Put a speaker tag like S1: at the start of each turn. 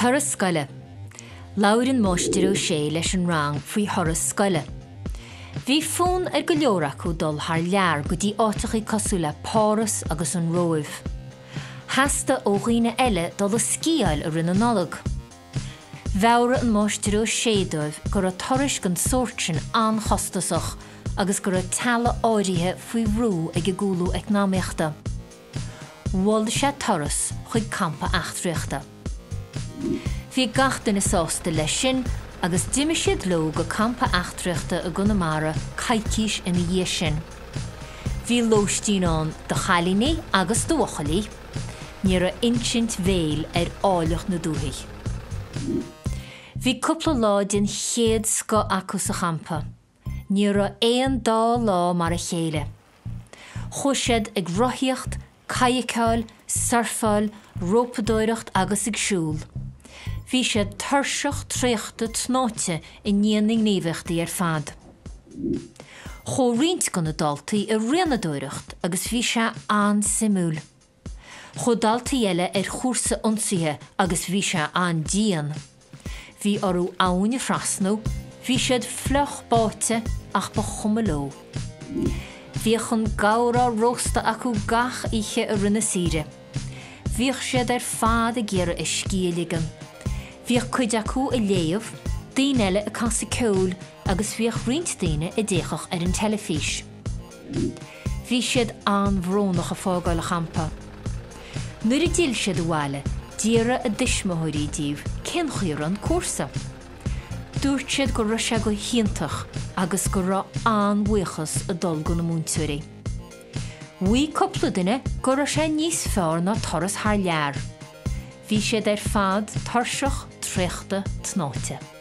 S1: Turas scoile. Labhair an Máistir Ó Sé leis an rang faoi thuras scoile. Bhí fonn ar go leor acu dul thar lear go dtí áiteachaí cosúil le Páras agus an Róimh. Theastaigh ó dhaoine eile dul ag sciáil i rith na Nollag. Mheabhraigh an Máistir Ó Sé dóibh go raibh turais den sórt sin an-chostasach agus go raibh teaghlaigh áirithe faoi bhrú ag an gcúlú eacnamaíochta. Mhol sé turas chuig campa eachtraíochta. Bhí gach duine sásta leis sin agus d'imigh siad leo go campa eachtraíochta i gConamara coicís ina dhiaidh sin. Bhí lóistín ann do chailíní agus do bhuachaillí. Ní raibh insint bhéil ar áilleacht na dúthaighe. Bhí cúpla lá den chéad scoth acu sa champa. Ní raibh aon dá lá mar a chéile. Chuaigh siad ag rothaíocht, cadhcáil, surfáil, rópadóireacht agus ag siúl. Bhí siad tuirseach traochta tnáite i ndiaidh na ngníomhaíochtaí ar fad. Chuaigh roinnt de na daltaí ag rianadóireacht agus bhí sé an-suimiúil. Chuaigh daltaí eile ar chúrsa ionsaithe agus bhí sé an-dian. Bhí orthu abhainn a thrasnú, bhí siad fliuch báite ach ba chuma leo. Bhíodh an gabhar á róstadh acu gach oíche i rith na saoire. Bhíodh siad ar fad ag iarraidh a scíth a ligean. Bhíodh cuid acu ag léamh, daoine eile ag casadh ceoil agus bhíodh roinnt daoine a d'fhéachfadh ar an teilifís. Bhí siad an-bhrónach ag fágáil an champa. Nuair a d'fhill siad abhaile d'fhiafraigh a dtuismitheoirí díobh cén chaoi a raibh an cúrsa. Dúirt siad go raibh sé go hiontach agus go raibh an-bhuíochas ag dul go na múinteoirí. Mhaígh cúpla duine go raibh sé níos fearr ná turas thar lear. Bhí siad ar fad tuirseach, traochta, tnáite.